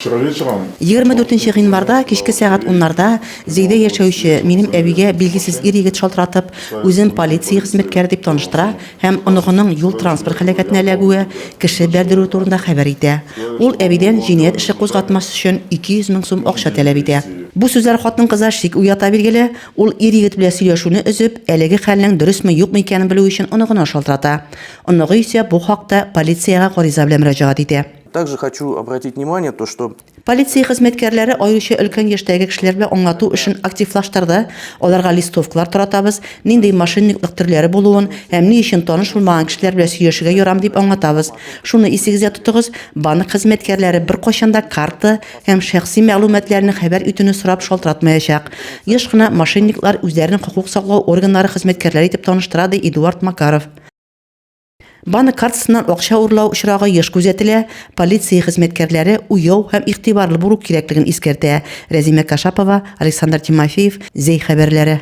Вчера вечером 24 нче гыйнварда кичке сәгать уннарда Зәйдә яшәүче минем әбигә билгесез ир-егет шалтыратып, үзен полиция хезмәткәре дип таныштыра һәм оныгының юл-транспорт һәлакәтенә эләгүе, кеше бәрдерүе турында хәбәр итә. Ул әбидән җинаять эше кузгатмас өчен 200 мең сум акча таләп итә. Бу сүзләр хатын-кызда шик уята, билгеле. Ул ир-егет белән сөйләшүне өзеп, әлеге хәлнең дөресме-юкмы икәнен белү өчен оныгына шалтырата. Оныгы исә бу хакта полициягә гариза белән мөрәҗәгать итә. Также хочу обратить внимание, то, что Полиция хезмәткәрләре аеруча өлкән яшьтәге кешеләр белән аңлату эшен активлаштырды. Аларга листовкалар таратабыз, нинди мошенниклык төрләре булуын һәм ни өчен таныш булмаган кешеләр белән сөйләшергә ярамый дип аңлатабыз. Шуны исегездә тотыгыз, банк хезмәткәрләре беркайчан да карта һәм шәхси мәгълүматларны хәбәр итүне сорап шалтыратмаячак. Еш кына мошенниклар үзләрен хокук саклау органнары хезмәткәрләре итеп таныштыра, ди Эдуард Макаров. Банк картасыннан акча урлау очрагы еш күзәтелә, полиция хезмәткәрләре уяу һәм игътибарлы булу кирәклеген искәртә. Рәзимә Кашапова, Александр Тимофеев, Зәй хәбәрләре.